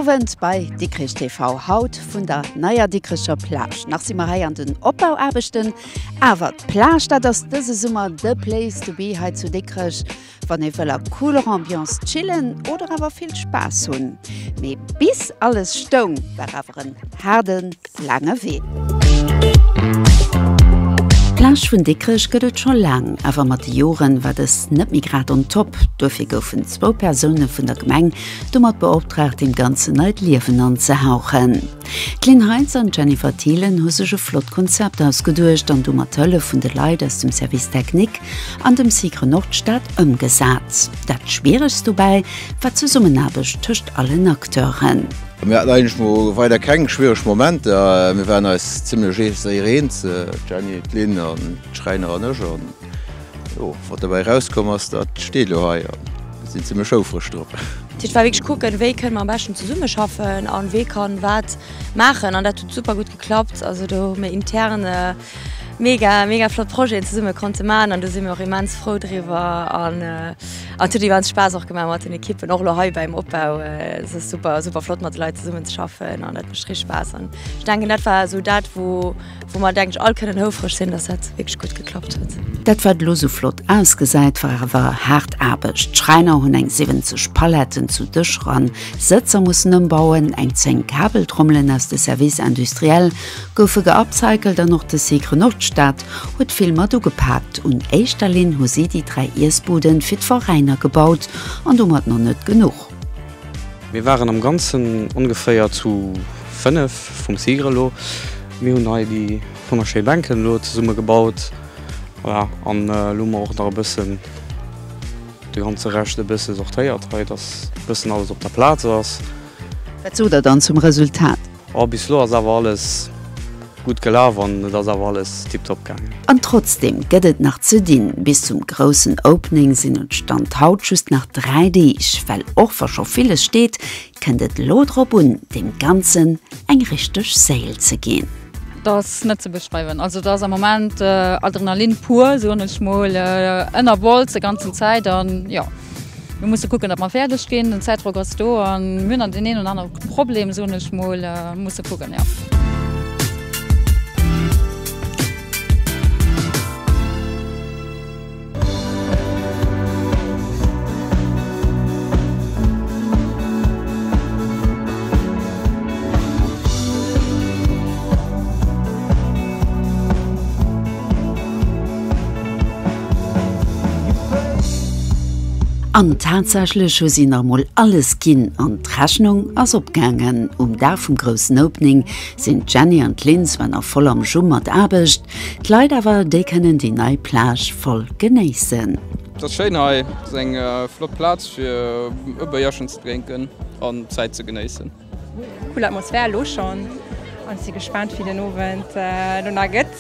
Owend bei Dikrech TV, haut vun der neier Dikrecher Plage. Nach si mer hei an den Opbauaarbechten, awer d'Plage, dat ass dëse Summer the place to be hei zu Dikrech, wann ee wëll a cooler Ambiance chillen oder awer vill Spaass hunn. Mee bis alles stoung, war awer en haarden Laange Wee. D'Plage vun Dikrech gëtt et scho laang, awer mat de Joren war dës net méi grad on top. Dofir goufen zwou Persoune vun der Gemeng domat beoptraagt, deem Ganzen neit Liewen anzehauchen. D'Lynn Heintz an d'Jennifer Thielen hu sech e flott Konzept ausgeduecht an du mat Hëllef vun de Leit aus dem Service Technique an dem Sigre Nordstad ëmgesat. Dat Schwieregst dobäi war d'Zesummenaarbecht tëscht allen Acteuren. Mir haten eigentlech mol weider keng schwiereg Momenter. Mir waren eis zimlech séier eens, d'Jenny, d'Lynn an d'Schräiner an ech. An jo, wat dobäi erauskomm ass, dat steet elo hei a mir sinn zimlech houfreg drop. Dat heescht, et war wierklech kucken, wéi kënne mer am beschten zesummeschaffen a wee kann wat maachen. An dat huet super gutt geklappt. Also do hu mir intern mega mega flott Projeten zesumme konnte maachen an do si mir och immens frou driwwer an an et huet immens Spaass och gemaach mat den Ekippen, och elo hei beim Opbau. Et ass super super flott mat de Leit zesummen ze schaffen an dat mécht richteg Spaass an ech denken dat war esou dat wou wou mer denken ech all kënnen houfreg sinn, dass dat wierklech gutt geklappt huet. Dat wat elo sou flott ausgesäit war awer haart Aarbecht. D'Schräiner hunn eng 70 Paletten zu Dëscher an Sëtzer mussen ëmbauen, eng 10 Kabeltrommelen aus de Services industriels goufe geupcycelt an och de Secre Nordstad huet vill mat ugepaakt. Un éischter Linn hu si déi 3 Iessbuden fir d'Veräiner gebaut an domat nach net genuch. Mir waren am Ganzen ongeféier zu 5 vum Sigre elo. Mir hunn hei déi wonnerschéi Bänken elo zesumme gebaut. Voilà, an elo hu mer och nach e bëssen de ganze Rescht e bësse sortéiert hei, dass e bëssen alles op der Plaz ass. Wat sot der dann zum Resultat? Oh, bis elo ass awer alles gutt gelaf an et ass awer alles tiptop gaangen. An trotzdem gëtt et nach ze dinn. Bis zum groussen Opening sinn et Stand haut just nach 3 Deeg. Well och wa scho villes steet, kënnt et elo drop un, deem Ganzen eng richteg Séil ze ginn. Dat ass net ze beschreiwen. Also dat ass am Moment Adrenalin pur, soen ech mol, ënner Wolz de ganzen Zäit an jo. Mir musse kucken, datt mer fäerdeg ginn. Den Zäitdrock ass do a mir hunn dann deen een oder anere Problem, soen ech mol, musse kucken, jo. An tatsächlech hu si nach mol alles ginn an d'Rechnung ass opgaangen. Um Dag vum groussen Opening sinn d'Jenny an d'Lynn zwar nach voll am Jus mat Aarbecht, d'Leit awer déi kënnen déi nei Plage voll genéissen. Et ass schéin hei, et ass eng flott Plaz fir e Béierchen ze drénken an d'Zäit ze genéissen. Cool Atmosphär elo schon an si gespaant wéi den Owend elo nach gëtt.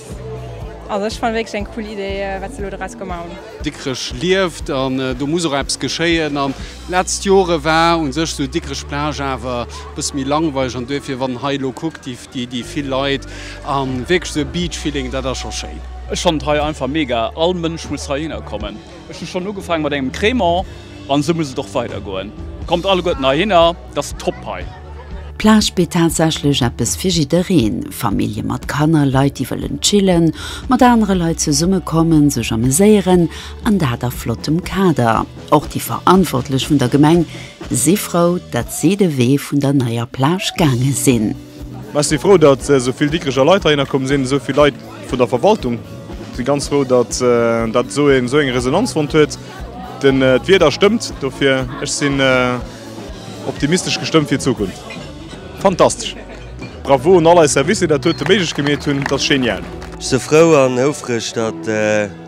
Also ech fannen wierklech eng cool Idee wat se elo doraus gemaach hunn. Dikrech lieft an do muss och eppes geschéien an d'letzt Jore war un sech sou Dikrech Plage awer e bësse méi langweileg an duerfir wann en hei elo kuckt déi déi vill Leit an wierklech sou e Beach Feeling dat ass scho schéin. Ech fannen et hei einfach mega, all Mënsch muss heihinner kommen. Ech hu schonn ugefaangen mat engem Crémant an esou muss et och weider goen. Kommt alleguerten heihinner, et ass top hei. D'Plage bitt tatsächlech eppes fir jiddereen, Famillje mat Kanner, Leit déi wëllen chillen, mat anere Leit zesummekommen, sech ameséieren an dat a flottem Kader. Och déi Verantwortlech vun der Gemeng si frou, datt si de Wee vun der neier Plage gaange sinn. Ech si frou, datt esou vill Dikrecher Leit heihinner komm sinn, esou vill Leit vun der Verwaltung. Ech si ganz frou, datt dat esou eng Resonanz fonnt huet. D'Wieder stëmmt dofir. Ech sinn optimistesch gestëmmt fir d'Zukunft. Fantastesch! Bravo un all eis Servicer, déi dat huete méiglech gemeet hunn. Dat ass genial! Ech si frou an houfreg, datt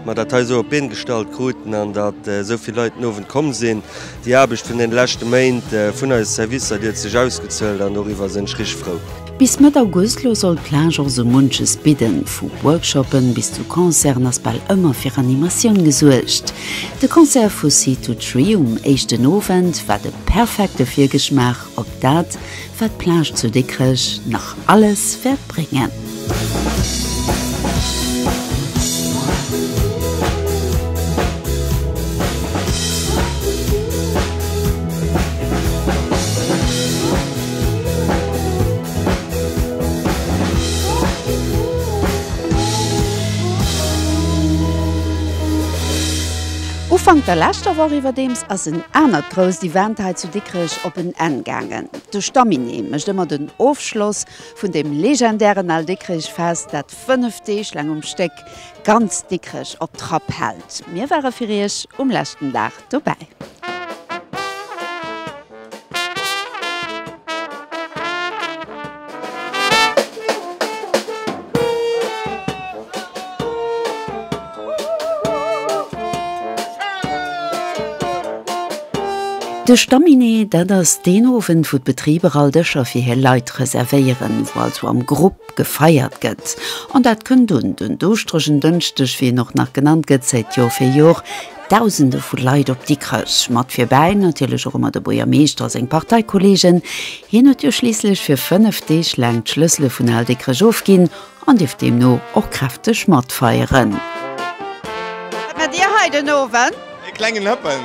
mer dat hei esou op d'Been gestallt kruten an datt esou vill Leit den Owend komm sinn. Déi Aarbecht vun den leschte Méint vun eise Servicer, déi huet sech ausgezuelt an doriwwer sinn ech richteg frou. Bis Mëtt August lo soll d'Plage och sou munches bidden. Vu Workshoppen bis zu Concerten ass bal ëmmer fir Animatioun gesuergt. De Concert vu Sea to Tree um éischten Owend war de perfekte Virgeschmaach op dat, wat d'Plage zu Dikrech nach alles wäert bréngen. Ufank der leschter Woch iwwerdeems ass en anert grousst Event hei zu Dikrech op en Enn gaangen. De Stamminet mécht ëmmer den Ofschloss vun deem legendären Al Dikrech Fest, dat 5 Deeg laang um Stéck ganz Dikrech op Trapp hält. Mir ware fir iech um leschten Dag dobäi. De Stamminet, dat ass deen Owend, wou d'Betriber all Dëscher fir hir Leit reservéieren, wou also am Grupp gefeiert gëtt. An dat kënnt un. Den duuschteregen Dënschdeg, wéi en och nach genannt gëtt, zéit Jor fir Jor Dausende vu Leit op Dikrech. Mat virbäi natierlech och ëmmer de Buergermeeschter a seng Parteikollegen. Hien huet jo schliisslech fir 5 Deeg laang d'Schlëssele vun Al Dikrech ofginn an dierf deemno och kräfteg matfeieren. Wat maacht Dir hei den Owend? E klengen Hëppen.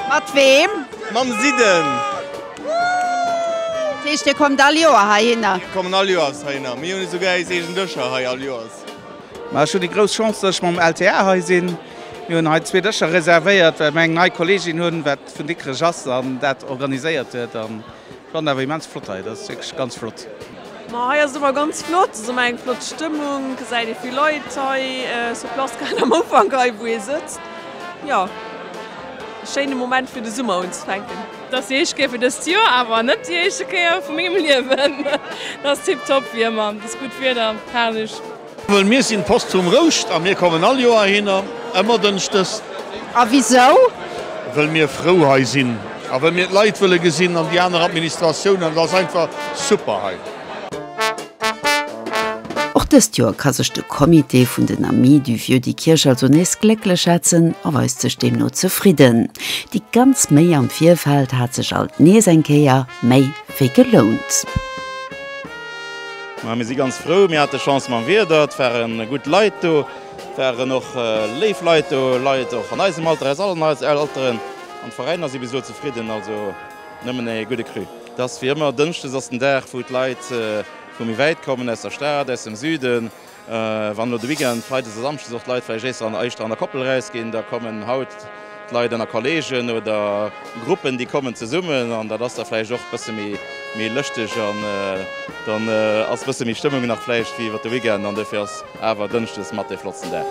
Mat weem? Mam Sidden. Dat heescht, Dir kommt all Joer heihinner? Mir kommen all Joers heihinner. Mir hunn esouguer eis eegen Dëscher hei all Joers. Ma ech hunn déi grouss Chance, dass ech mam LTA hei sinn. Mir hunn hei zwee Dëscher reservéiert, well mir eng nei Kolleegin hunn, wat vun Dikrech ass an dat organiséiert huet. An ech fannen awer immens flott hei, dat ass wierklech ganz flott. Ma hei ass et ëmmer ganz flott, et ass ëmmer eng flott Stëmmung, gesäit ee vill Leit hei sur place, grad am Ufank hei wou ee sëtzt. Jo, e schéine Moment fir de Summer unzefänken. Et ass déi éischt Kéier fir dëst Joer, awer net déi éischte Kéier vu mengem Liewen. Et ass tiptop wéi ëmmer, et ass gutt Wieder, herrlech. Well mir sinn d'Post vum Rouscht a mir kommen all Joer heihinner, ëmmer dënschdes. A wisou? Wëll mir frou hei sinn a wëll mir d'Leit wëlle gesinn an déi aner Administratiounen. Et ass einfach super hei. Och dëst Joer ka sech de Comité vun den Amis du Vieux Diekirch also nees glécklech schätzen a weist sech deemno zefridden. Déi ganz Méi am Virfeld hat sech alt nees eng Kéier méi wéi gelount. Ma mir si ganz frou, mir hate Chance mam Wieder, et ware gutt Leit do, et waren och léif Leit do, Leit och an eisem Alter, aus allen Alteren, an d'Veräiner si bis elo zefridden, also nëmmen ee gudde Cru. Et ass wéi ëmmer, Dënschdes ass den Dag, wou d'Leit vu méi wäit kommen, aus der Stad, aus dem Süden. Wann elo de Weekend, Freides a Samschdes, och d'Leit vläicht éischter an éischter an der Koppel erausginn, da kommen haut d'Leit ënner Kolleegen oder Gruppen, déi kommen zesummen an dat ass da vläicht och e bësse méi méi lëschteg an dann ass e bësse méi Stëmmung nach vläicht wéi iwwer de Weekend an dofir ass awer Dënschdes mat dee flottsten Dag.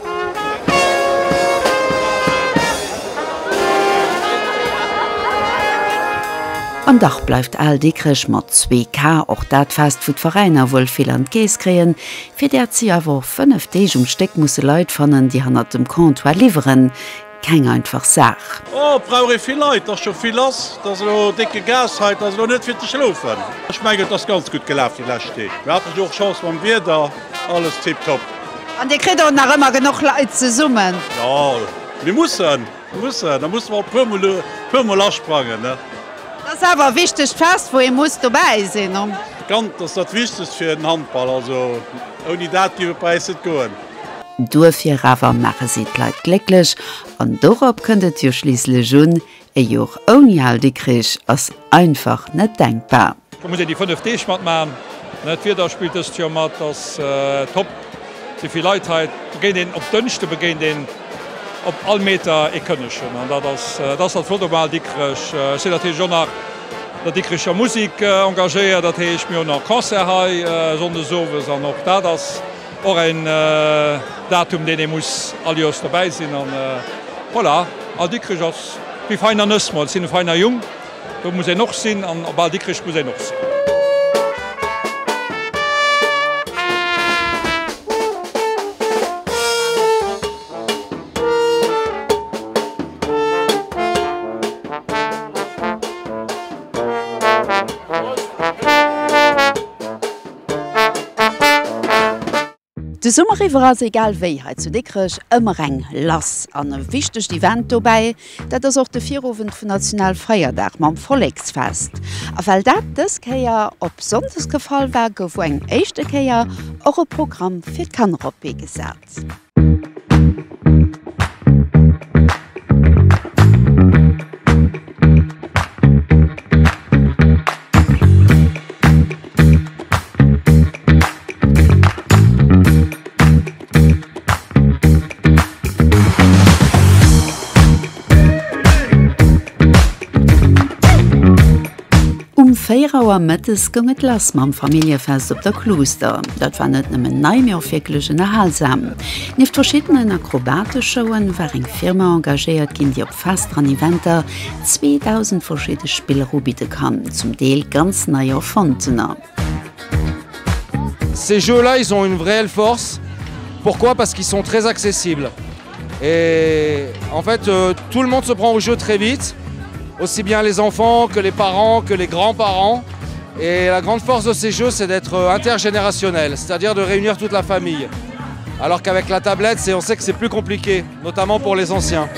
An dach bleift Al Dikrech mat 2K och dat Fest, wou d'Veräiner wuel vill an d'Keess kréien, Fir dat si awer och 5 Deeg um Stéck musse Leit fannen, déi hannert dem Comptoir liwweren. Keng einfach Saach. Oh, et brauch ee vill Leit, et ass scho vill lass, et ass elo décke Gas hei, et ass elo net fir ze schlofen. Ech mengen, et ass ganz gutt gelaf déi lescht Deeg. Mir haten jo och Chance mam Wieder, alles tiptop. An Dir kritt och nach ëmmer genuch Leit zesummen? Jo, mir mussen. Mussen, da musse mer och puer mol, puer mol asprangen, ne? Dat ass awer e wichtegt Fest, wou ee muss dobäi sinn, ne? Ganz, ass dat Wichtegst fir den Handball, also ouni dat géif et bei äis net goen. Duerfir awer maache si d'Leit glécklech, an dorop kënnt et jo schliisslech un, E Jor ouni Al Dikrich ass einfach net denkbar. Do muss een déi 5 Deeg matmachen. D'Wieder spillt dëst Joer mat, ass top, si vill Leit hei. Et begéint een op Dënschde begéint een op all Meter ee Kënnegen an dat ass dat ass halt flott op Al Dikrech. Ech sinn natierlech och nach der Dikrecher Musik engagéiert, dat heescht mir hunn och Concert hei sonndes owes an och dat ass och een Datum deen ee muss all Joers dobäi sinn an voilà, Al Dikrech ass wéi feiner Nëss, ma et sinn e feiner Jung. Do muss een och sinn an op Al Dikrech muss een och sinn. De Summer iwwer ass egal wéi hei zu Dikrech ëmmer eng lass. An e wichtegt Event dobäi, dat ass och de Virowend vun Nationalfeierdag mam Volleksfest. A well dat dës Kéier op Sonndes gefall war, gouf eng éischte Kéier och e Programm fir d'Kanner op d'Bee gesat. 4 Auer mëttes goung et lass mam Familljefest op der Kluuster. Dat war net nëmmen nei, mee och wierklech ënnerhalsam. Nieft verschiddenen Akrobateshowen war eng Firma engagéiert ginn, déi op Fester an Eventer 2.000 verschidde Spiller ubidde kann, zum Deel ganz nei erfonntener. Ces jeux-là, ils ont une réelle force. Pourquoi Parce qu'ils sont très accessibles. Et en fait, euh, tout le monde se prend au jeu très vite, aussi bien les enfants que les parents, que les grands-parents. Et la grande force de ces jeux, c'est d'être euh, intergénérationnel, c'est-à-dire de réunir toute la famille. Alors qu'avec la tablette, on sait que c'est plus compliqué, notamment pour les anciens.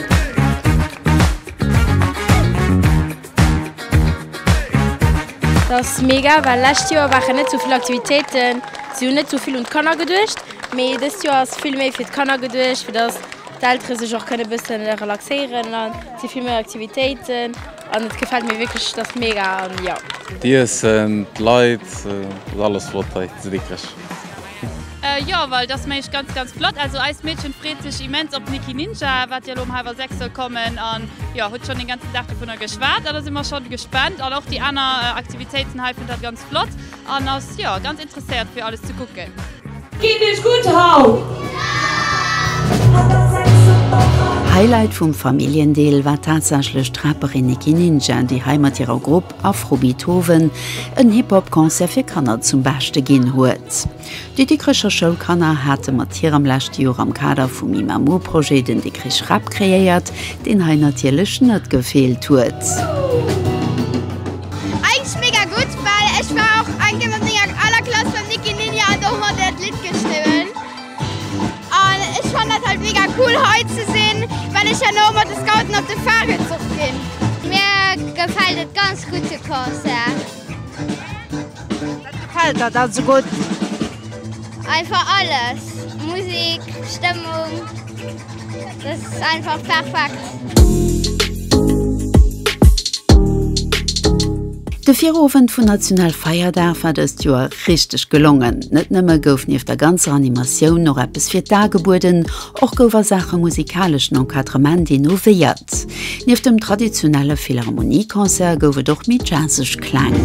Dat ass mega, well lescht Joer waren net sou vill Aktivitéiten, si hunn net sou vill un d'Kanner geduecht, mee dëst Joer ass vill méi fir d'Kanner geduecht, fir dass d'Eltere sech och kënne bëssen relaxéieren an et si vill méi Aktivitéiten an et gefält mir wierklech, et ass mega an jo. D'Iessen, d'Leit, et ass alles flott hei zu Dikrech. Jo, well et ass mengen ech ganz ganz flott. Also eist Meedchen freet sech immens op Nikki Ninja, wat jo elo um hallwer 6 soll kommen an jo huet schonn den ganzen Dag dovunner geschwat an da si mer schonn gespannt an och déi aner Aktivitéiten hei fënnt hat ganz flott an ass jo ganz interesséiert fir alles ze kucken. Geet iech gutt haut? Highlight vum Familljendeel war tatsächlech d'Rapperin Nikki Ninja, déi hei mat hirer Grupp Afro Beethoven en Hip-Hop-Concert fir Kanner zum Beschte ginn huet. Déi Dikrecher Schoulkanner hate mat hir am leschte Joer am Kader vum Imamu-Projet den Dikrich Rap kreéiert, deen hei natierlech net gefeelt huet. Eigentlech mega gutt, well ech war och eng Kéier mat menger aler Klass beim Nikki Ninja an do hu mer dat Lidd geschriwwen. An ech fannen dat halt mega cool hei ze sinn, well ech herno mat de Scouten op de Fakelzuch ginn. Mir gefält et ganz gutt de Concert. Wat gefält der da sou gutt? Einfach alles, Musik, Stëmmung, dat ass einfach perfekt. De Virowend vun Nationalfeierdag war dëst Joer richteg gelongen. Net nëmme gouf nieft der ganzer Animatioun och eppes fir d'A gebueden, och gouf a Saache musikaleschen Encadrement innovéiert. Nieft dem traditionelle Philharmonie-Concert gouf et och méi jazzeg Kläng.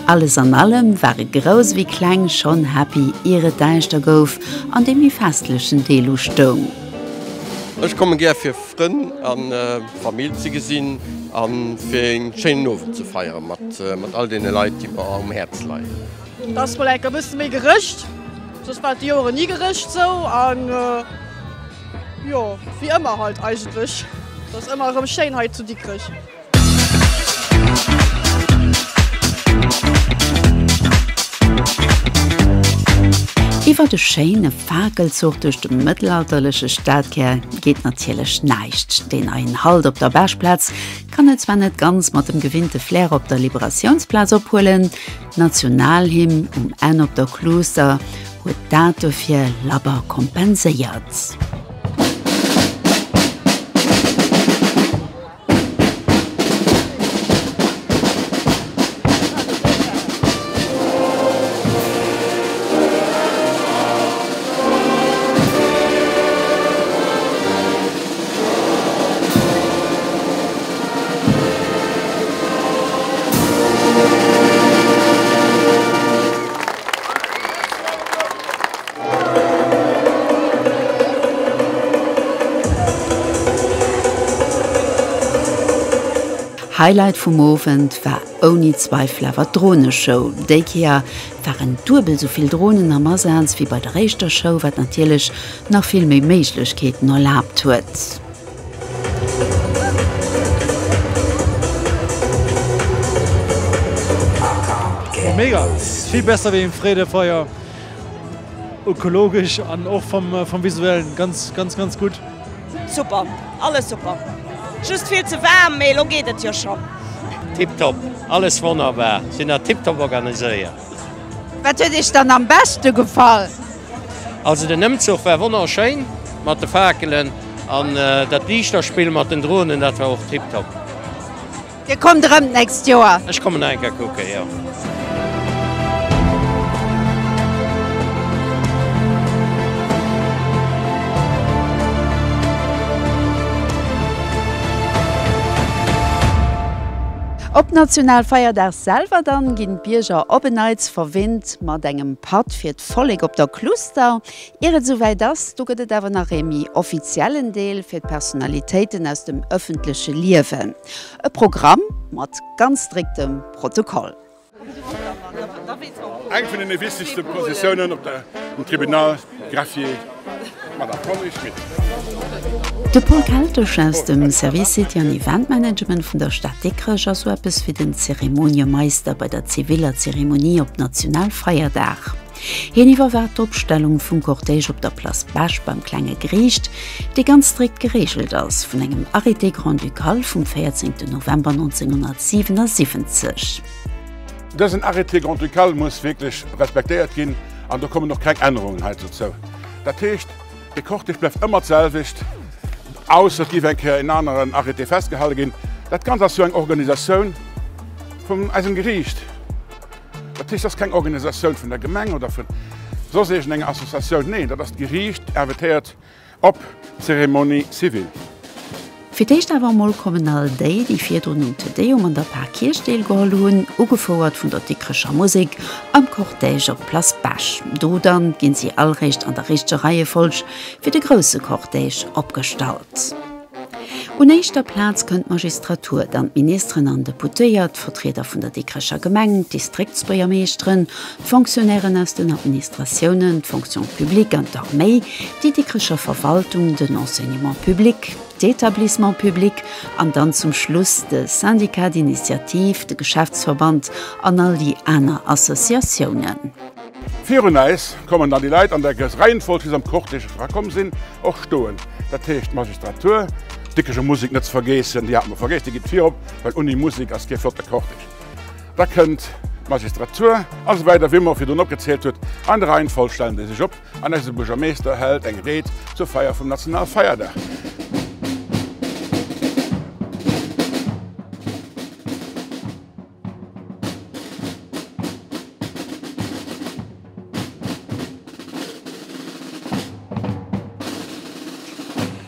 Alles an allem ware Grouss ewéi Kleng schonn happy, ier et däischter gouf an dee méi festlechen Deel ustoung. Ech komme gär fir Frënn a Famill ze gesinn a fir een schéinen Owend ze feiere mat all deene Leit, déi mer um Häerz leien. Et ass mol enker e bësse méi gerëscht, soss war et déi Joeren ni gerëscht sou an jo wéi ëmmer halt eigentlech. Et ass ëmmer erëm schéin hei zu Dikrech. Iwwert e schéine Fakelzuch duerch de mëttelalterleche Stadkär geet natierlech näischt. Deen neien Halt op der Baschplaz kann et zwar net ganz mat dem gewinnte Flair op der Liberatiounsplaz ophuelen, d'Nationalhymn um Enn op der Kluuster huet dat dofir labber kompenséiert. Highlight vum Owend war ouni Zweifel awer d'Droneshow. Déi Kéier waren duebel sou vill Dronen am Asaz wéi bei der éischter Show, wat natierlech nach vill méi Méiglechkeeten erlaabt huet. Mega! Vill besser wéi um Freedefeier. Ökologesch an och vom vom visuellen ganz ganz ganz gutt. Super, alles super. Just vill ze waarm, mee elo geet et jo schon. Tiptop, alles wonnerbar, sinn der tiptop organiséiert. Wat huet iech dann am beschte gefall? Also den Ëmzuch war wonnerschéin mat de Fakelen an dat Liichterspill mat den Dronen, dat war och tiptop. Dir kommt erëm d'nächst Joer? Ech kommen nach eng Kéier kucken, jo. Op Nationalfeierdag selwer dann ginn d'Bierger op en Neits verwinnt mat engem Patt fir d'Vollek op der Kluster. Ier et esouwäit ass, do gëtt et awer nach ee méi offiziellen Deel fir d'Personalitéiten aus dem ëffentleche Liewen. E Programm mat ganz striktem Protokoll. Eng vun den wichtegste Positiounen op dem Tribunal, Greffier, d'Madame Conny Schmit. De Paul Keltesch aus dem Service City an Event Management vun der Stad Dikrech ass sou eppes wéi den Zeremoniemeister bei der ziviller Zeremonie op Nationalfeierdag. Hien iwwerwaacht d'Opstellung vum Cortège op der Place Bech beim klenge Geriicht, dee ganz strikt gereegelt ass vun engem Arrêté grand-ducal vum 14 November 1977. Dësen Arrêté grand-ducal muss wierklech respektéiert ginn an do kommen och keng Ännerungen hei dozou. Dat heescht, de Cortège bleift ëmmer d'selwecht, ausser et géif eng Kéier en aneren Arrêté festgehale ginn. Dat Ganzt ass jo eng Organisatioun vun eisem Geriicht. Dat heescht, dat ass keng Organisatioun vun der Gemeng oder vun soss iergendenger Associatioun. Neen, dat ass d'Geriicht invitéiert op d'Cérémonie civile. Fir d'éischt awer emol kommen all déi, déi virdrun um Te Deum an der Parkierch deelgeholl hunn, ugefouert vun der Dikrecher Musek, am Cortège op d'Place Bech. Do dann ginn si all réischt an der richteger Reiefolg fir de grousse Cortège opgestallt. Un éischter Plaz kënnt d'Magistratur, dann d'Ministeren an Deputéiert, d'Vertrieder vun der Dikrecher Gemeng, d'Distriktsbuergermeeschteren, d'Fonctionnairen aus den Administratiounen, d'Fonction publique an d'Arméi, déi Dikrecher Verwaltung, den Enseignement public, d'Établissements publics an dann zum Schluss de Syndicat d'initiative, de Geschäftsverband an all déi aner Associatiounen. Virun äis kommen dann déi Leit an der Reihenfolg, wéi se am Cortège erakomm sinn, och stoen. Dat heescht d'Magistratur, d'Dikrecher Musek net ze vergeessen, déi hate mer vergeess, déi geet virop, well ouni Musek ass kee flotte Cortège. Da kënnt d'Magistratur a sou weider, wéi mer virdrun opgezielt huet. An der Reihenfolg stellen déi sech op an eise Buergermeester hält eng Ried zur Feier vum Nationalfeierdag.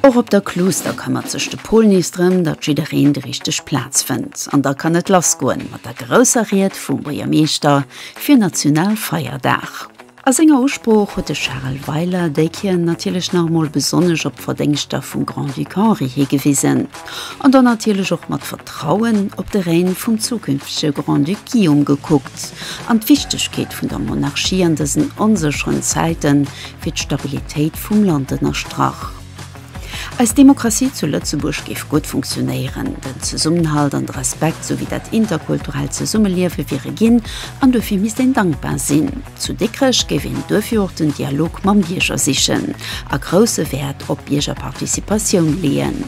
Och op der Kluster këmmert sech de Paul nees drëm, datt jiddereen déi richteg Plaz fënnt. An da kann et lassgoen mat der grousser Ried vum Buergermeeschter fir Nationalfeierdag. A senger Usprooch huet de Charel Weiler déi Kéier natierlech nach emol besonnesch op d'Verdéngschter vum Grand-Duc Henri higewisen an dann natierlech och mat Vertrauen op de Règne vum zukünftege Grand-Duc Guillaume gekuckt an d'Wichtegkeet vun der Monarchie an dësen onsécheren Zäite fir d'Stabilitéit vum Land ënnerstrach. Eis Demokratie zu Lëtzebuerg géif gutt funktionéieren, den Zesummenhalt an de Respekt souwéi dat interkulturellt Zesummeliewe wiere ginn an duerfir misst een dankbar sinn. Zu Dikrech géif een duerfir och den Dialog mam Bierger sichen a grousse Wäert op Biergerparticipatioun leeën.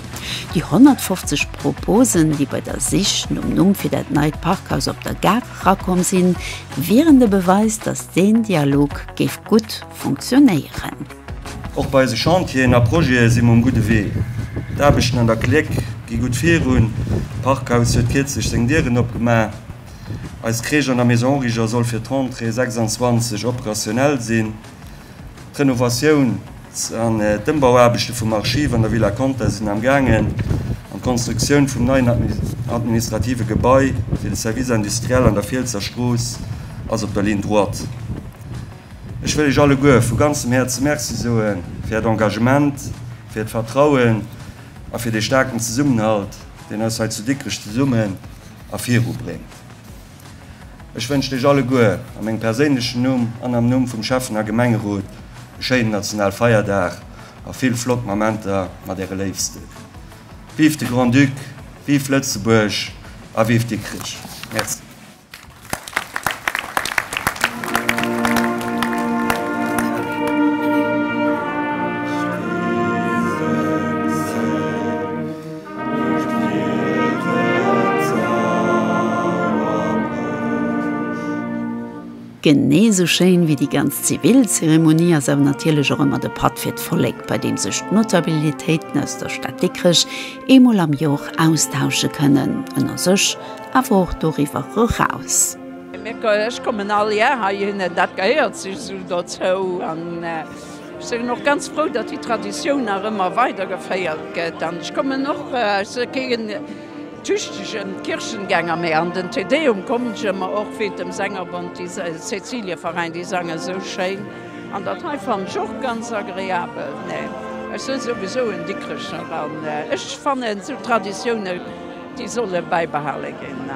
Déi 150 Proposen, déi bei der Sich nom Numm fir dat neit Parkhaus op der Gare erakomm sinn, wieren de Beweis, datt deen Dialog géif gutt funktionéieren. Och bei eise Chantieren a Projete si mer um gudde Wee. D'Aarbechten an der Kléck gi gutt virun, d'Parkhaus huet kierzlech seng Dieren opgemaach, eis Crèche an der Maison Origer soll fir d'Rentrée 26 operationell sinn, d'Renovatiouns an d'Ëmbauaarbechte vum Archiv an der Villa Conter sinn am gaangen an d'Konstruktioun vum neien administrative Gebai fir de Service industriel an der Fielsser Strooss ass op der Ligne droite. Ech wëll Iech alleguer vu ganzem Häerze Merci soe fir Äert Engagement, fir Äert Vertrauen a fir dee staarken Zesummenhalt, deen eis hei zu Dikrech zesummen a viru bréngt. Ech wënschen Iech alleguer a mengem perséinlechen Numm an am Numm vum Schäffen a Gemengerot e schéinen Nationalfeierdag a vill flott Mamenter mat Äre Léifsten. Vive de Grand-Duc, vive Lëtzebuerg a vive Dikrech! Merci. Genee esou schéin wéi déi ganz Zivilzeremonie ass awer natierlech och ëmmer de Patt fir d'Vollek, bei deem sech d'Notabilitéiten aus der Stad Dikrech eemol am Jor austausche kënnen, ënner sech, awer och doriwwer eraus. Ech kommen all Jar heihinner, dat gehéiert sech esou dozou an ech sinn och ganz frou, datt déi Traditioun nach ëmmer weidergeféiert gëtt. An ech kommen och, ech si keen tüchtegen Kirchengänger, mä an den Te Deum kommen ech ëmmer, och wéint dem Sängerbond, déi Cäcilieveräin, déi sange sou schéin. An dat hei fannen ech och ganz agreabel. Nee, ech sinn souwisou en Dikrecher an ech fannen esou Traditiounen, déi solle bäibehale ginn.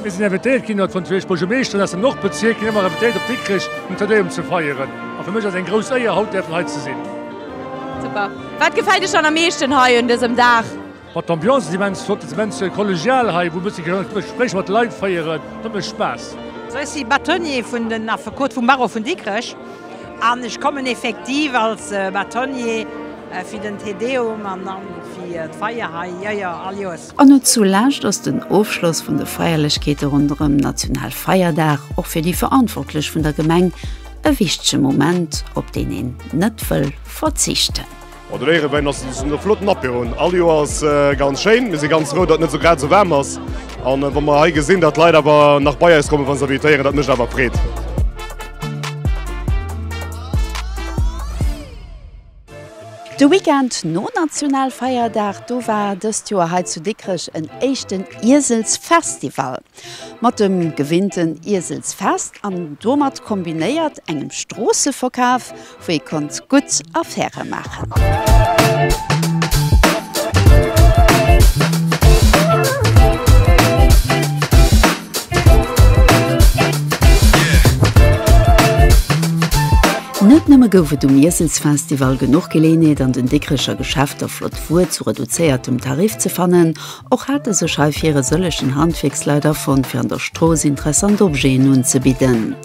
Mir sinn invitéiert ginn vun zwee Buergermeeschteren aus dem Nordbezierk, ginn ëmmer invitéiert op Dikrech um Te Deum ze feieren. A fir mech ass et eng grouss Éier haut däerfen hei ze sinn. Super. Wat gefält Iech dann am meeschten hei un dësem Dag? Ma d'Ambiance ass immens flott, et ass immens kollegial hei, wou e bësse Gespréich mat de Leit féieren, dat mécht Spaass. Ech si Bâtonnier vun den Affekot vum Barreau vun Dikrech an ech kommen effektiv als Bâtonnier fir den Te Deum an fir d'Feier hei, jo jo, all Joers. An net zulescht ass den Ofschloss vun de Feierlechkeete ronderëm Nationalfeierdag och fir déi Verantwortlech vun der Gemeng e wichtege Moment, op deen een net wëll verzichten. Bon, den Éierewäin ass e flotten Apéro. All Joer ass ganz schéin. Mir si ganz frou, datt et net esou grad esou waarm ass. An wa mer hei gesinn, datt d'Leit awer nach bei eis kommen, wa se invitéieren, dat mécht awer Freed. De Weekend no Nationalfeierdag, do war dëst Joer hei zu Dikrech en éischten Ieselsfestival. Mat dem gewinnten Ieselsfest an domat kombinéiert engem Stroosseverkaf, wou ee konnt gutt Affäre maachen. Net nëmme gouf et um Ieselsfestival genuch Geleeënheet an den Dikrecher Geschäfter flott Wuer zu reduzéiertem Tarif ze fannen, och hate sech heifir e sëllegen Handwierksleit afonnt fir an der Strooss interessant Objeten unzebidden.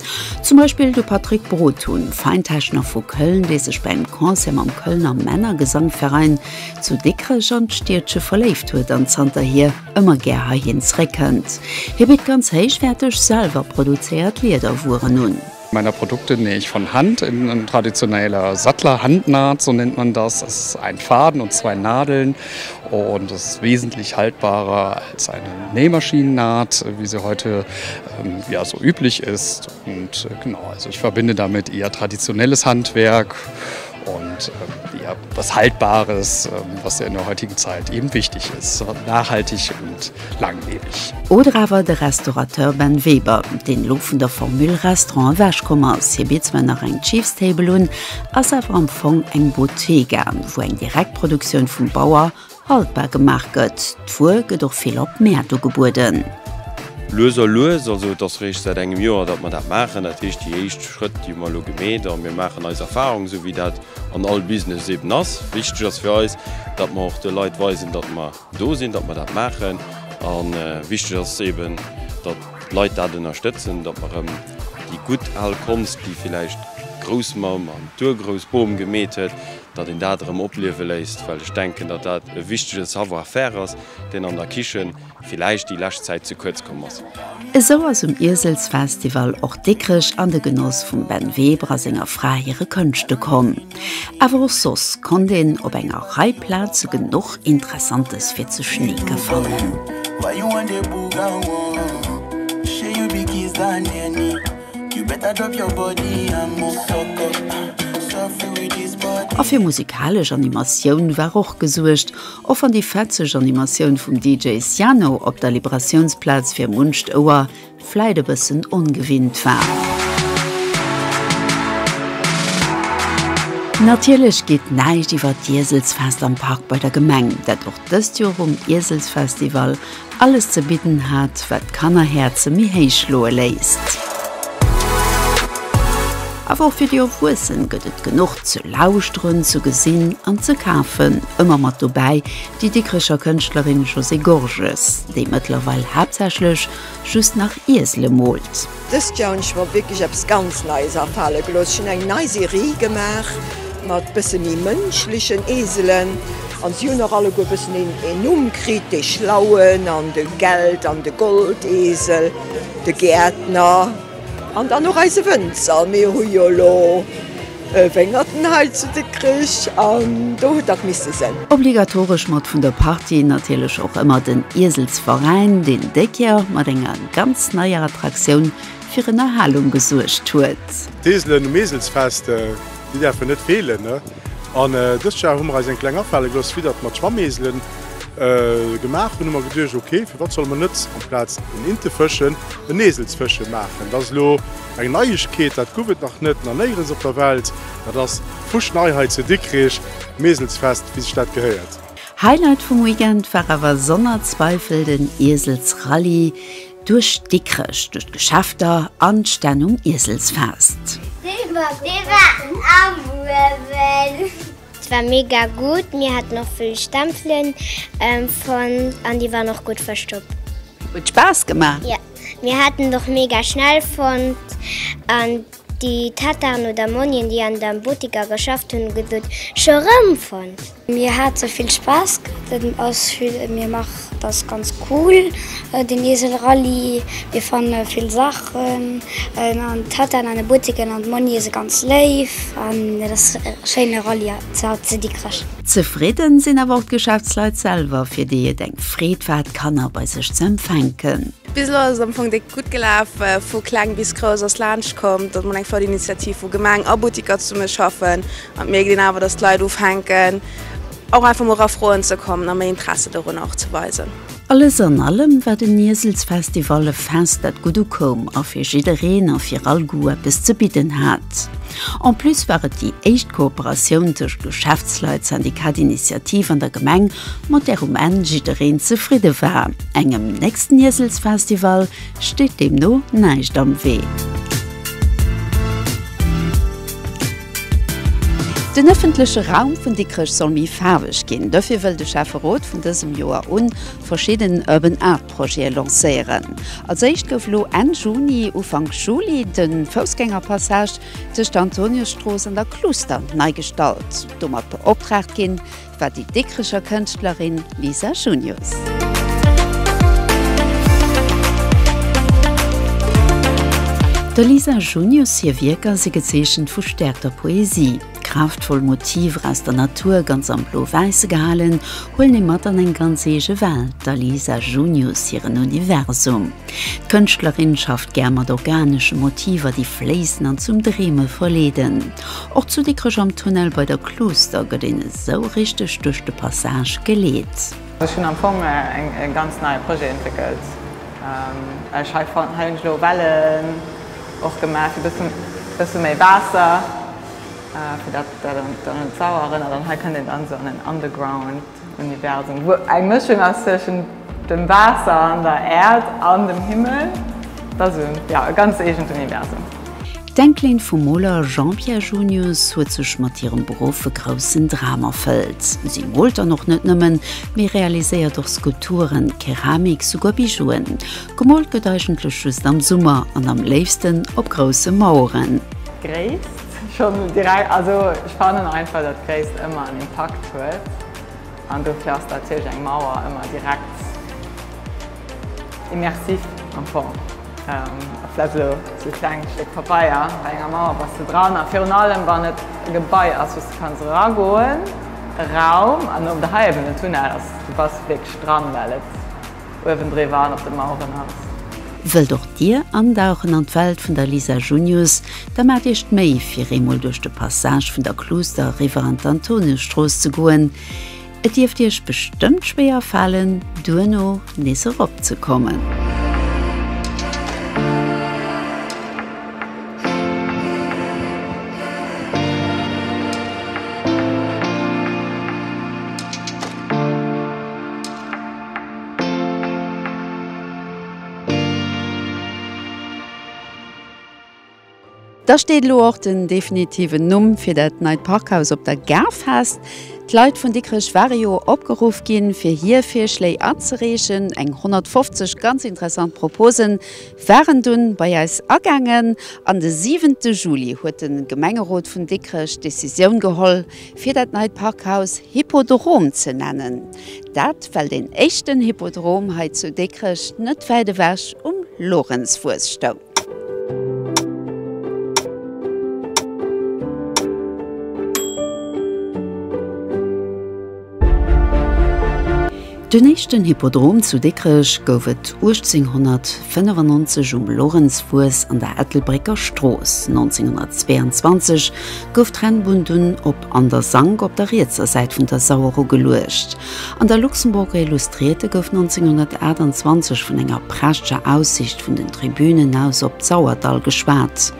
Zum Beispill de Patrick Brothun, Feintechner vu Köln, dee sech bei engem Concert mam Kölner Männergesangverein zu Dikrech an d'Stiedche verléift huet an zanterhier ëmmer gär heihin zeréckkënnt. Hie bitt ganz héichwäerteg, selwer produzéiert Liederwueren un. Meiner Produkte nähe ich von Hand in traditioneller Sattlerhandnaht, so nennt man das. Es ist ein Faden und zwei Nadeln und es ist wesentlich haltbarer als eine Nähmaschinennaht, wie sie heute ähm, ja, so üblich ist. Und äh, genau, also ich verbinde damit eher traditionelles Handwerk und ähm, ja, was Haltbares, ähm, was ja in der heutigen Zeit eben wichtig ist, nachhaltig und langlebig. Oder awer de Restaurateur Ben Weber, deen elo vun der Formule Restaurant ewechkomm ass. Hie bitt zwar nach eng Chiefs Table un, ass awer am Fong eng Bottega, wou eng Direktproduktioun vum Bauer haltbar gemaach gëtt. D'Wuer gëtt och vill op Mäert ugebueden. Lues a lues, also et ass réischt säit engem Joer, datt mer dat maachen. Dat heescht, déi éischt Schrëtt, déi hu mer elo gemeet a mir maachen eis Erfahrung, esou wéi dat an all Business eben ass. Wichteg ass fir eis, datt mer och de Leit weisen, datt mer do sinn, datt mer dat maachen. A wichteg ass eben, datt d'Leit dat ënnerstëtzen, datt mer erëm déi gutt al Konst, déi villäicht d'Groussmamm an d'Urgroussbom gemeet huet, datt een dat erëm opliewe léisst, well ech denken, datt dat e wichtege Savoir-faire ass, deen an der Kichen villäicht déi lescht Zäit ze kuerz komm ass. Esou ass um Ieselsfestival och Dikrech an de Genoss vum Ben Weber a senger Fra hire Kënschte komm. Awer och soss konnt een op enger Rei Plaze genuch Interessantes fir ze schneeke fannen. A fir musikalesch Animatioun war och gesuergt, och wann déi fetzeg Animatioun vum DJ Ciano op der Liberatiounsplaz fir muncht Ouer vläit e bëssen ongewinnt war. Natierlech geet näischt iwwer d'Ieselsfest am Park bei der Gemeng, dat och dëst Joer um Ieselsfestival alles ze bidden hat, wat d'Kannerhäerze méi héich schloe léisst. Awer och fir déi Erwuessen gëtt et genuch ze lauschteren, ze gesinn an ze kafen. Ëmmer mat dobäi déi Dikrecher Kënschtlerin Josée Gorges, déi mëttlerweil haaptsächlech just nach Iesele moolt. Dëst Joer hunn ech mer wierklech eppes ganz Neies afale gelooss. Ech hunn eng nei Serie gemaach mat bësse méi mënschlechen Eselen an si hunn och alleguer bëssen een Numm kritt, dee Schlauen an de Geld an de Goldesel, de Gäertner. An dann och eise Wënzer. Mir hu jo elo Wéngerten hei zu Dikrech an do huet dat misse sënn. Obligatoresch mat vun der Partie natierlech och ëmmer den Ieselsveräin, deen déi Kéier mat enger ganz neier Attraktioun fir Ënnerhalung gesuergt huet. D'Eselen um Eselsfest, déi däerfen net feelen. An dëst Jar hu mer eis eng kleng afale gelooss, wéi dat mat Schwammeselen gemaach hunn, hu mer geduecht, ok, firwat solle mer net amplaz en Intefëschen en Eselsfësche maachen? Dat ass elo eng Neiegkeet, dat guff et nach net, nach néierens op der Welt. Dat ass fuschnei hei zu Dikrich, Meselsfest, wéi sech dat gehéiert. Highlight vum Weekend war awer sonner Zweifel den Ieselsrallye duerch Dikrech, duerch d'Geschäfter an d'Stänn um Ieselsfest. Dee war am Uewen. Et war mega gutt, mir haten och vill Stempelen fonnt an déi waren och gutt verstoppt. Huet Spaass gemaach? Jo, mir haten och mega schnell fonnt an déi Tattaren oder Monien déi an der Buttiker geschafft hunn hu gesot, scho rëm fonnt. Mir hate vill Spaass, dat ass vill, mir mach dat ass ganz cool den Ieselrallye, mir fanne vill Saachen an d'Tattaren an de Buttiken an d'Monnie si ganz léif an et ass e schéine Rallye zu Dikrech. Zefridden sinn awer och d'Geschäftsleit selwer, fir déi et eng Freed war d'Kanner bei sech ze empfänken. Bis elo ass et am Fong déck gutt gelaf, vu kleng bis grouss ass laanscht komm, datt mer eng flott Initiativ wou Gemeng a Buttiker zesumme schaffen an et mierkt een awer, datt d'Leit ufänken och einfach mol era froen ze kommen a méi Interesse dorunner och ze weisen. Alles an allem war den Ieselsfestival e Fest, dat gutt ukoum a fir jiddereen a fir all Goût eppes ze bidden hat. En plus war et déi éischt Kooperatioun tëscht Geschäftsleit, Syndicat d'Initiative an der Gemeng, mat där um Enn jiddereen zefridde war. Engem nächsten Ieselsfestival steet deemno näischt am Wee. Den ëffentleche Raum vun Dikrech soll méi faarweg ginn. Dofir wëll de Schäfferot vun dësem Joer un verschidden Urban Art Projete lancéieren. Als éischt gouf elo Enn Juni, Ufank Juli de Foussgängerpassage tëscht der Antoniusstrooss an der Kluster nei gestallt. Domat beoptraagt ginn war déi Dikrecher Kënschtlerin Lisa Junius. Der Lisa Junius hir Wierker si gezeechent vu stäerkter Poesie. Kraaftvoll Motiver aus der Natur, ganz am Blo-Wäisse gehalen, huelen ee mat an eng ganz eege Welt, der Lisa Junius hiren Universum. D'Kënschtlerin schafft gär mat organesche Motiver, déi fléissen an zum Dreeme verleeden. Och zu Dikrech am Tunnel bei der Kluster gëtt een esou richteg duerch de Passage geleet. Ech hunn am Fong e ganz neie Projet entwéckelt. Ech hei hunn ech elo Wellen och gemaach fir bëssen bësse méi Waasser, fir dat dat un d'Sauer erënnert. An hei kënnt een dann esou an en Underground. Universum, wou eng Mëschung ass tëschent dem Waasser an der Äerd an dem Himmel. Dat ass esou, jo, e ganz eegent Universum. D'Enkelin vum Moler Jean-Pierre Junius huet sech mat hirem Beruff e groussen Dram erfëllt. Si moolt dann och net nëmmen, mee realiséiert och Skulpturen, Keramik, souguer Bijouen. Gemoolt gëtt eigentlech just am Summer an am léifsten op grousse Maueren. Gréisst. Schon direkt, also ech fannen einfach dat Gréisst ëmmer en Impakt huet an dofir ass natierlech eng Mauer ëmmer direkt immersiv am Fong. Vläicht elo sou e klengt Stéck Pabeier, bei enger Mauer bass de dran a virun allem wann et e Gebai ass wou s de kanns eragoen, e Raum an oder hei eben den Tunnel ass, du bass wierklech dran well et uewendriwwer an op de Maueren ass. Wëllt och Dir andauchen an d'Welt vun der Lisa Junius? Da maacht Iech d'Méi fir eemol duerch de Passage vun der Kluster eriwwer an d'Antoniusstrooss ze goen. Et dierft Iech bestëmmt schwéier falen, duerno nees erop ze kommen. Da steet elo och den definitiven Numm fir dat neit Parkhaus op der Gare fest. D'Leit vun Dikrech ware jo opgeruff ginn, fir hir Virschléi anzereechen. Eng 150 ganz interessant Propose waren dunn bei eis agaangen. An de siwente Juli huet de Gemengerot vun Dikrech d'Decisioun geholl, fir dat neit Parkhaus Hippodrom ze nennen. Dat well deen éischten Hippodrom hei zu Dikrech net wäit ewech um Lorentzwuess stoung. Den éischten Hippodrom zu Dikrech gouf et 1895 um Lorenzfues an der Ettelbrécker Strooss. 1922 gouf d'Rennbunn dunn op An der Sank op der rietser Säit vun der Sauer ugeluecht. An der Luxemburger Illustrierte gouf 1928 vun enger prächteger Aussiicht vun den Tribünen aus op d'Sauerdall geschwat.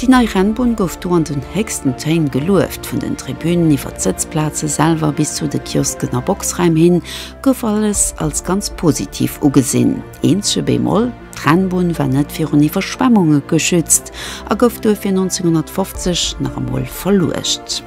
Déi nei Rennbunn gouf do an den héchsten Téin gelueft. Vun den Tribünen iwwer d'Sëtzplaze selwer bis zu de Kiosken a Boxraim hin gouf alles als ganz positiv ugesinn. Eenzege Bémol, D'Rennbunn war net virun Iwwerschwemmunge geschützt a gouf duerfir 1950 nach emol verluecht.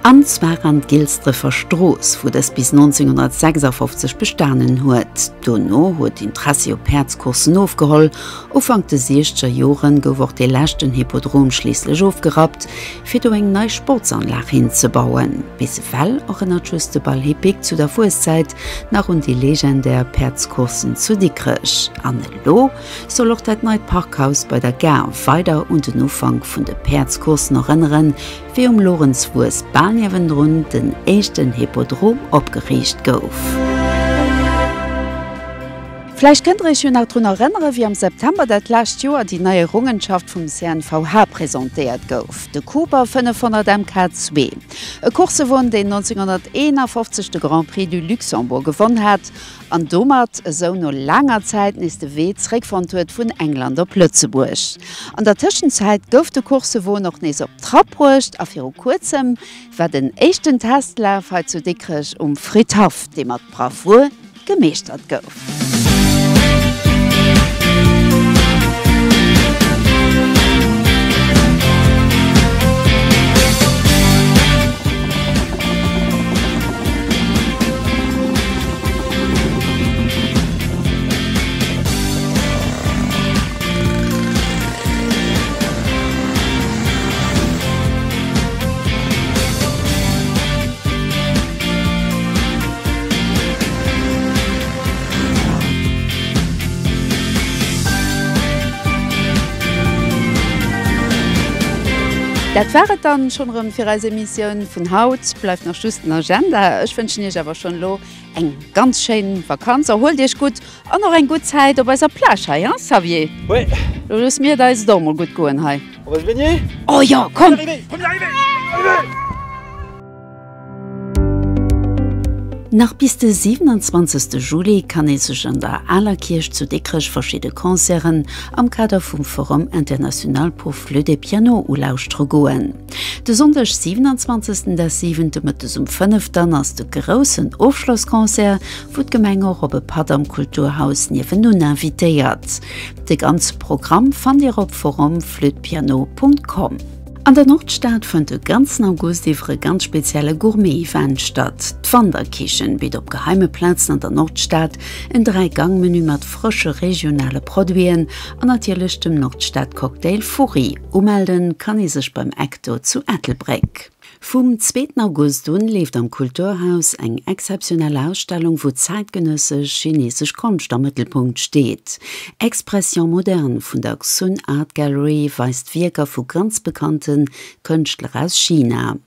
An zwar an d'Gilsdrefer Strooss, wou dës bis 1956 bestanen huet. Dono huet d'Intressi op Päerdscourssen ofgeholl. Ufank de siechzeger Jore gouf och dee leschten Hippodrom schliisslech ofgerappt, fir do eng nei Sportsanlag hinzebauen. Bis ewell erënnert just de Bal hippique zu der Fueszäit nach un déi legendär Päerdscourssen zu Dikrech. An elo soll och dat neit Parkhaus bei der Gare weider un den Ufank vun de Päerdscourssen erënneren, wéi um Lorenzwuess bal niewendrun den éischten Hippodrom opgeriicht gouf. Vläicht kënnt der iech jo nach drun erënneren, wéi am September dat lescht Joer déi nei Errungenschaft vum CNVH presentéiert gouf, de Cooper 500 MK2, e Coursewon, deen 1951 de Grand Prix du Luxembourg gewonn hat an domat esou no laanger Zäit nees de Wee zréckfonnt huet vun England op Lëtzebuerg. An der Tëschenzäit gouf de Coursewon och nees op Trapp bruecht a viru kuerzem war den éischten Testlaf hei zu Dikrech um Fridhaff, dee mat Bravour gemeeschtert gouf. Dat war et dann schon erëm fir eis Emissioun vun haut. Bleift nach just den Agenda. Ech wënschen iech awer schon elo eng ganz schéin Vakanz. Erhuelt iech gutt an och eng gutt Zäit op eiser Plage hei, hein Xavier? Oui. Lo loosse mir et eis et och mol gutt goen hei. On va se baigner? Oh jo, komm! Première arrivée! Arrivée! Nach bis de 27. Juli kann ee sech an der Aler Kierch zu Dikrech verschidde Concerten am Kader vum Forum International pour Flûte et Piano ulauschtere goen. De Sonndeg 27. des 7. Mëttes um 5 dann ass de groussen Ofschlossconcert, wou d'Gemeng och op e Patt am Kulturhaus niewenun invitéiert. De ganze Programm fannt Dir op forumflütepiano.com. An der Nordstad fënnt de ganzen August iwwer e ganz spezielle Gourmet-Event statt. D'Wanderkichen bitt op geheime Plazen an der Nordstad en Dräi-Gang-Menü mat frësche regionale Produiten an natierlech dem Nordstad-Cocktail Furri. Umelde kann ee sech beim Ecto zu Ettelbréck. Vum zweeten August un leeft am Kulturhaus eng exzeptionell Ausstellung, wou zäitgenëssesch chinesesch Konscht am Mëttelpunkt steet. Expression moderne vun der Xun Art Gallery weist Wierker vu ganz bekannte Kënschtler aus China.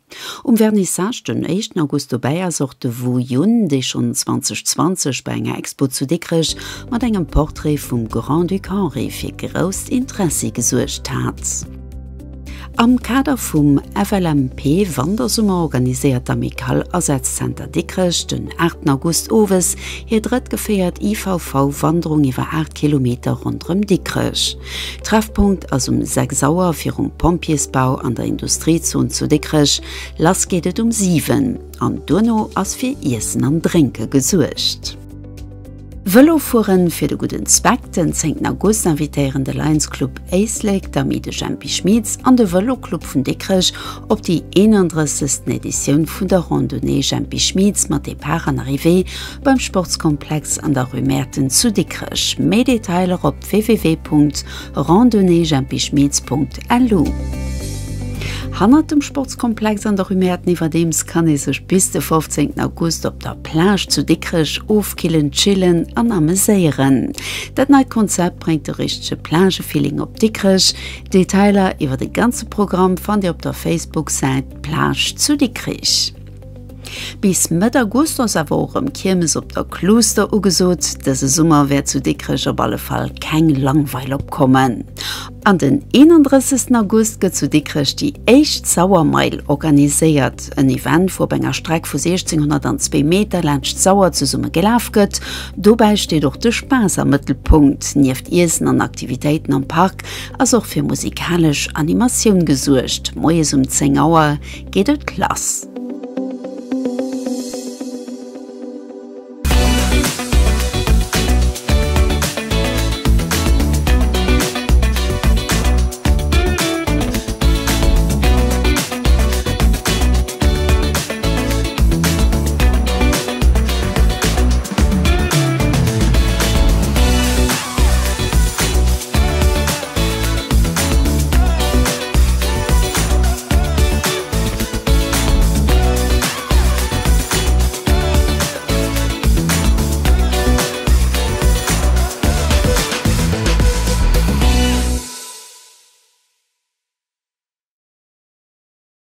Um Vernissage den éischten August dobäi ass och de Wu Yun, dee schonn 2020 bei enger Expo zu Dikrech mat engem Portrait vum Grand-Duc Henri fir grousst Interessi gesuergt hat. Am Kader vum FLMP Wandersummer organiséiert d'Amicale Asazzenter Dikrech den 8 August owes hir drëtt geféiert IVV Wanderung iwwer 8 Kilometer ronderëm Dikrech. Treffpunkt ass um 6 Auer virum Pompjeesbau an der Industriezon zu Dikrech. Lass geet et um 7 an duerno ass fir Iessen an Drénke gesuergt. Vëlo fueren fir de gudden Zweck, Den 10 August invitéieren de Lions Club Éislek, d'Amis de Jempy Schmitz an de Vëlo Club vun Dikrech op déi 31. Editioun vun der Randonnée Jempy Schmitz mat Depart an Arrivée beim Sportskomplex an der Rue Mäerten zu Dikrech. Méi Detailer op www.randonnéejempyschmitz.lu. Hannert dem Sportskomplex an der Rue Mäerten iwwerdeems kann ee sech bis de 15 August op der Plage zu Dikrech ofkillen, chillen an ameséieren. Dat neit Konzept bréngt de richtege Plagefeeling op Dikrech. Detailer iwwer de ganze Programm fannt Dir op der Facebook-Säit Plage zu Dikrich. Bis Mëtt August ass awer och erëm Kiermes op der Kluuster ugesot. Dëse Summer wäert zu Dikrech op alle Fall keng Langweil opkommen. An den 31. August gëtt zu Dikrech déi éischt Sauermeil organiséiert, en Event wou op enger Streck vu 1602 Meter laanscht d'Sauer zesumme gelaf gëtt. Dobäi steet och de Spaass am Mëttelpunkt. Nieft Iessen an Aktivitéiten am Park ass och fir musikalesch Animatioun gesuergt. Moies um 10 Auer geet et lass.